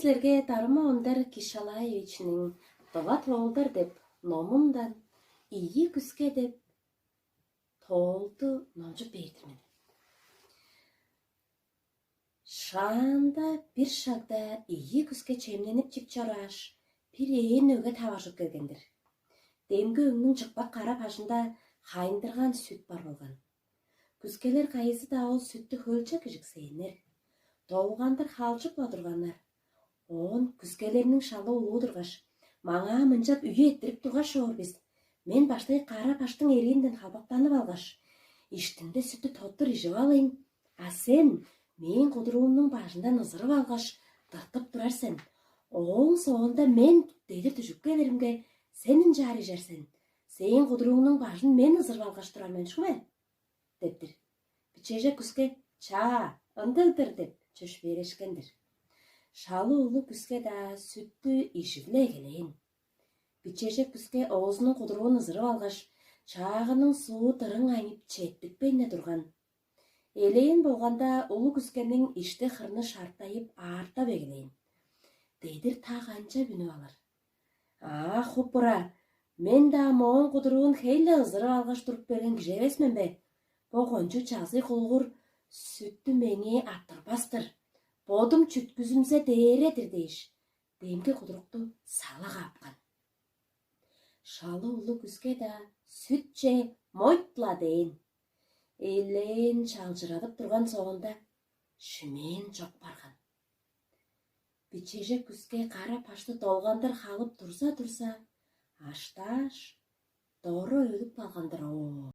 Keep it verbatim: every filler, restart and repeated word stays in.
Силерге Дарма Ондар Кишалаевичтиң «Дыва тоолдар» деп номундан «Ийи күске» деп тоолду номчуп бээр-дир мен. Шаанда бир шагда ийи күске чемненип чип чорааш, бир ээн өге таваржып келген-дир. Демги өгнүң чыкпак кара бажында хайындырган сүт бар болган. Күскелер кайызы-даа ол сүттү хөлчок ижиксээннер. Долгандыр халчып-ла турганнар. Оон күскелерниң шала улуу тургаш: «Маңаа мынчап үе эрттирип тургаш чоор бис. Мен баштай кара баштың эриинден халбактанып алгаш, иштинде сүттү тоттур ижип алыйн. А сен мээң кудуруумнуң бажындан ызырып алгаш, тыртып турар сен. Ооң соонда мен дедир дүжүп келиримге, сен ынчаар ижер сен. Сээң кудурууңнуң бажын мен ызырып алгаш турар мен чүве?» — деп-тир. Бичежек күске: «Чаа, ындыг-дыр» — деп чөпшээрешкен-дир. Шала улуг күске-даа сүттү ижип-ле эгелээн. Бичежек күске оозунуң кудуруун ызырып алгаш, чаагының суу дырың айнып, четтикпейн-не турган. Элээн болганда, улуг күскениң ишти-хырны шартайып, аартап эгелээн. Дедир та канчап үнүп алыр? «Аа, хуп-бура, мен-даа мооң кудуруун хей-ле ызырып алгаш туруп берген кижи эвес мен бе? Бо кончуг чазый кулугур сүттү меңээ арттырбас-тыр. Бодум чүткүзүмзе дээре-дир» — дээш, демги кудурукту сала каапкан. Шала улуг күске-даа сүтче «Мойт-ла» дээн. Элээн чалчырадып турган соонда, шимээн чок барган. Бичежек күске кара башты долгандыр халып турза-турза, аштааш, дора өлүп калган-дыр оо.